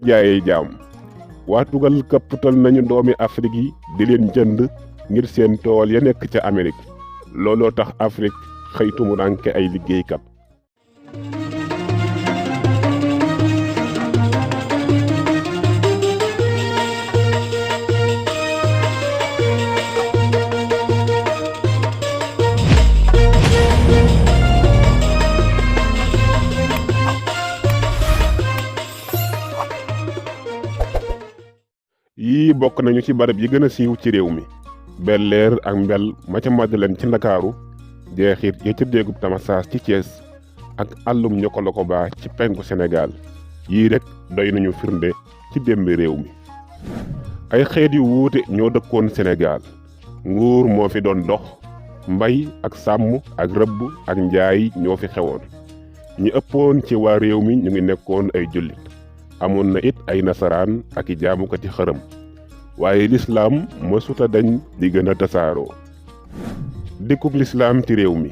jaayee jaam. waa tugal këppatal nañu doomi Afrique yi di leen jënd ngir seen tool ya nekk ca Amérique looloo tax Afrique xëy tumuranke ay liggéeykat. yii bokk nañu ci barab yi gën a siiw ci réew mi Bel-Air ak Mbel ma ca Madeleine ci Ndakaaru jeexit ya ca déegub Tamasaas ci Thiès ak àllum Niokolo-Koba ci penku Sénégal yii rek doy nañu firnde ci démbi réew mi. ay xeet yu wuute ñoo dëkkoon Sénégal nguur moo fi doon dox mbay ak sàmm ak rëbb ak njaay ñoo fi xewoon ñi ëppoon ci waa réew mi ñu ngi nekkoon ay jullit amoon na it ay nasaraan ak i jaamukati xërëm waaye lislaam mësuta dañ di gën a tasaaroo. dikkug lislaam ci réew mi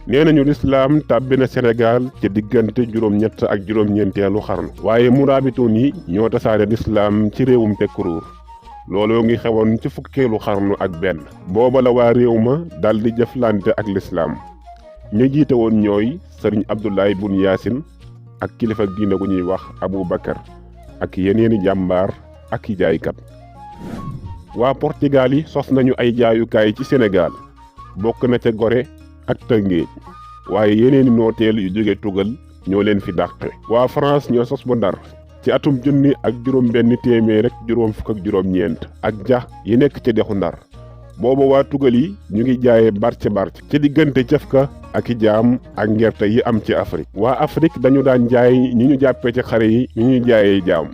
nee nañu lislaam tàbbi na Sénégal ci diggante juróom-ñett ak juróom-ñeenteelu xarnu waaye muraabitoon yi ñoo tasaare lislaam ci réewum Tekruur looloo ngi xewoon ci fukkeelu xarnu ak benn. booba la waa réew ma daldi jëflante ak lislaam ña jiite woon ñooy sëriñ Abdoulaye Bun Yaasin ak kilifa diine gu ñuy wax Abu Bakar ak yeneeni jàmbaar ak i jaaykat. waa Portugal yi sos nañu ay jaayukaay ci Sénégal bokk na ca Gorée ak Tëngéej waaye yeneeni nooteel yu jóge tugal ñoo leen fi dàqe. waa France ñoo sos bu Ndar ci atum junni ak juróom benn téeméer rek juróom fukk ak juróom-ñeent ak ja yi nekk ca dexu Ndar booba waa tugal yi ñu ngi jaayee barce ci diggante cëfka ak i jaam ak ngerte yi am ci Afrique. waa Afrique dañu daan jaay ñi ñu jàppee ci xare yi ñu ñuy jaayee jaam.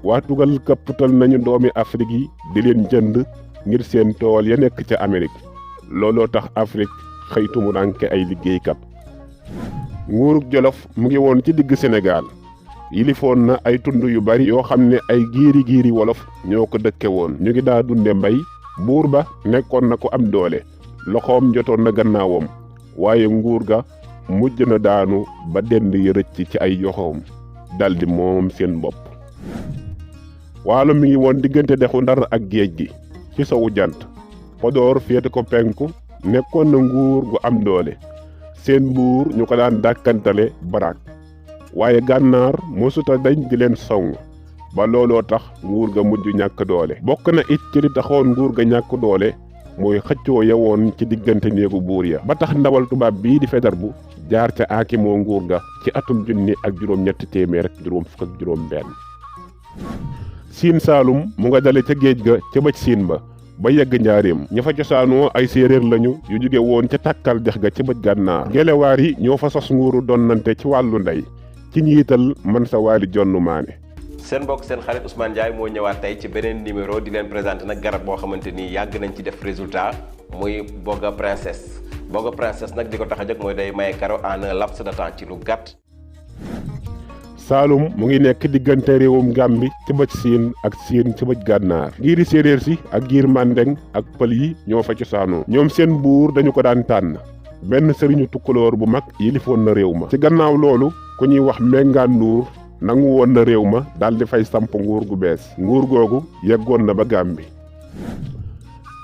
waa tugal këppatal nañu doomi Afrique yi di leen jënd ngir seen tool ya nekk ca Amérique looloo tax Afrique xëy tumuranke ay liggéeykat. nguurug Jolof mu ngi woon ci digg Sénégal yilifoon na ay tund yu bari yoo xam ne ay giiri wolof ñoo ko dëkke woon ñu ngi daa dunde mbay. buur ba nekkoon na ko am doole loxoom jotoon na gannaawam waaye nguur ga mujj na daanu ba dend yi rëcc ci ay yoxoom daldi moom seen bopp. waalo mi ngi woon diggante dexu Ndar ak géej gi ci sowu jant Podor féete ko penku nekkoon na nguur gu am doole seen buur ñu ko daan dàkkantale Barak waaye gànnaar mosuta dañ di leen song ba looloo tax nguur ga mujj ñàkk doole. bokk na it ci li taxoon nguur ga ñàkk doole mooy xëccoo yewoon ci diggante néegu buur ya ba tax ndawal tubaab bii di Faidherbe jaar ca aakimoo nguur ga ci atum junni ak juróom-ñetti téeméer ak juróom fukk ak juróom benn. Siin Saalum mu nga dale ca géej ga ca bëj siin ba yegg njaareem ña fa cosaanoo ay séeréer lañu yu jóge woon ca tàkkal dex ga ca bëj gànnaar. gelewaar yi ñoo fa sos nguuru donnante ci wàllu ndey ci njiital Mansa Waali Jonn Maane. seen mbokk seen xarit Ousmane Ndiaye moo ñëwaat tey ci beneen numéro di leen présenté nag garab boo xamante ni yàgg nañ ci def résultat muy Boga Princesse nag di ko tax a jóg mooy day maye karaw en un laps de temps ci lu gàtt. Saalum mu ngi nekk diggante réewum Gàmbi ci bëj siin ak siin ci bëj gànnaar. giiri séeréer si ak giir Mandeng ak pël yi ñoo fa cosaanoo. ñoom seen buur dañu ko daan tànn benn sëriñu tukkulóor bu mag yilifoon na réew ma. ci gannaaw loolu ku ñuy wax Mengaan Nduur nangu woon na réew ma daldi fay samp nguur gu bees. nguur googu yeggoon na ba Gàmbi.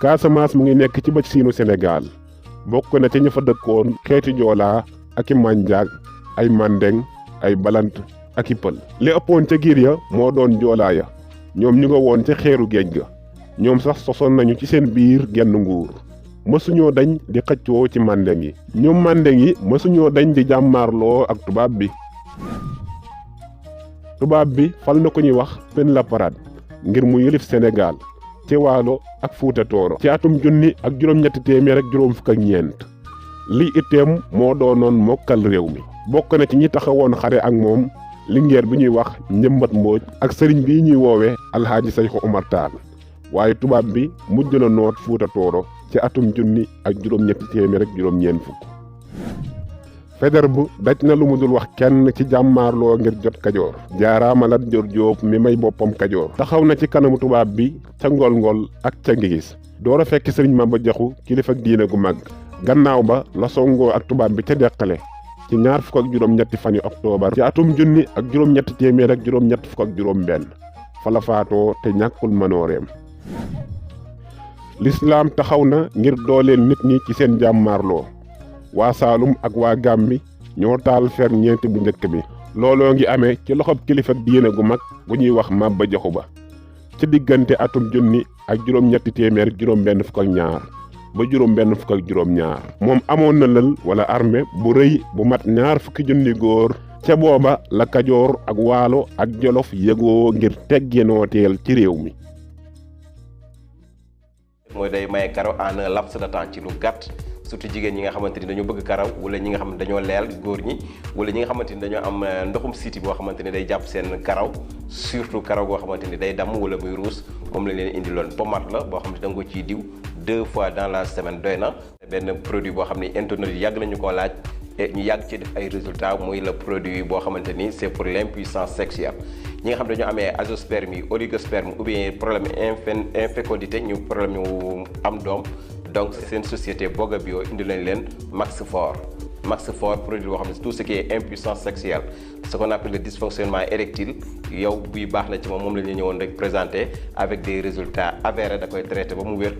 Casamance mu ngi nekk ci bëj siinu Sénégal bokk na ci ña fa dëkkoon xeeti joolaa ak i manjaag ay mandeng ay balant ak i pël. li ëppoon ca giir ya moo doon joolaa ya ñoom ñu nga woon ca xeeru géej ga ñoom sax sosoon nañu ci seen biir genn nguur mësuñoo dañ di xëccoo ci mandeng yi. ñoom mandeng yi mësuñoo dañ di jàmmaarloo ak tubaab bi fal na ko ñuy wax Pinet-Laprade ngir mu yëlif Sénégal ci Waalo ak Fuuta Tooro ci atum junni ak juróom-ñetti téeméer ak juróom fukk ak ñeent. lii itteem moo doonoon mokkal réew mi. bokk na ci ñi taxawoon xare ak moom lingeer bi ñuy wax Njëmbat Mbooj ak sëriñ bii ñuy woowe Alxaaji Sayxu Umar Taal waaye tubaab bi mujj na noot Fuuta Tooro ci atum junni ak juróom-ñetti téeméer ak juróom-ñeent fukk. Faidherbe daj na lu mu dul wax kenn ci jàmmaarloo ngir jot Kajoor. jaaraama Lat Joor Jóob mi may boppam Kajoor. taxaw na ci kanamu tubaab bi ca ngol-ngol ak ca ngigis door a fekk sëriñ Maba Jaxu kilifa diine gu mag. gannaaw ba la songoo ak tubaab bi ca Deqale ci ñaar fukk ak juróom-ñetti fani octobre ci atum junni ak juróom-ñetti téeméer ak juróom-ñett fukk ak juróom-benn fa la faatoo te ñàkkul manooreem. lislaam taxaw na ngir dooleel nit ñi ci seen jàmmaarloo waa Saalum ak waa Gàmbi ñoo taal ferñeent bu njëkk bi. looloo ngi amee ci loxob kilifa diine gu mag bu ñuy wax Maba Jaxu Ba ci diggante atum junni ak juróom-ñetti téeméer ak juróom-benn fukk ak ñaar ba juróom-benn fukk ak juróom-ñaar. moom amoon na lël wala armée bu rëy bu mat ñaar fukki junni góor. ca booba la Kajoor ak Waalo ak Jolof yëgoo ngir teggi nooteel ci réew mi. mooy day maye karaw en un laps de temps ci lu gàtt. surtout jigéen ñi nga xamante ni dañoo bëgg karaw wala ñi nga xam ne dañoo leel góor ñi wala ñi nga xamante ni dañoo am ndoxum siti boo xamante ni day jàpp seen karaw surtout karaw goo xamante ni day damm wala muy ruus moom lañ leen indi loon pommade la boo xam ne da nga ko ciy diw 2 fois dans la semaine doy na. benn produit boo xam ne internet yi yàgg nañu koo laaj ñu yàgg ci def ay résultats muy le produit boo xamante ni c'est pour l'impuissance sexuelle ñi nga xam dañoo amee azoospermie oligosperme ou bien problème infécondité ñu problème ñu am doom. donc seen société Boga Bio indi nañ leen Max Fort produit boo xam ne tout ce qui est impuissance sexuelle ce qu'on appelle le dysfonctionnement érectile yow buy baax na ci moom la ñu ñëwoon rek présenté avec des résultats avérés da koy traité ba mu wér.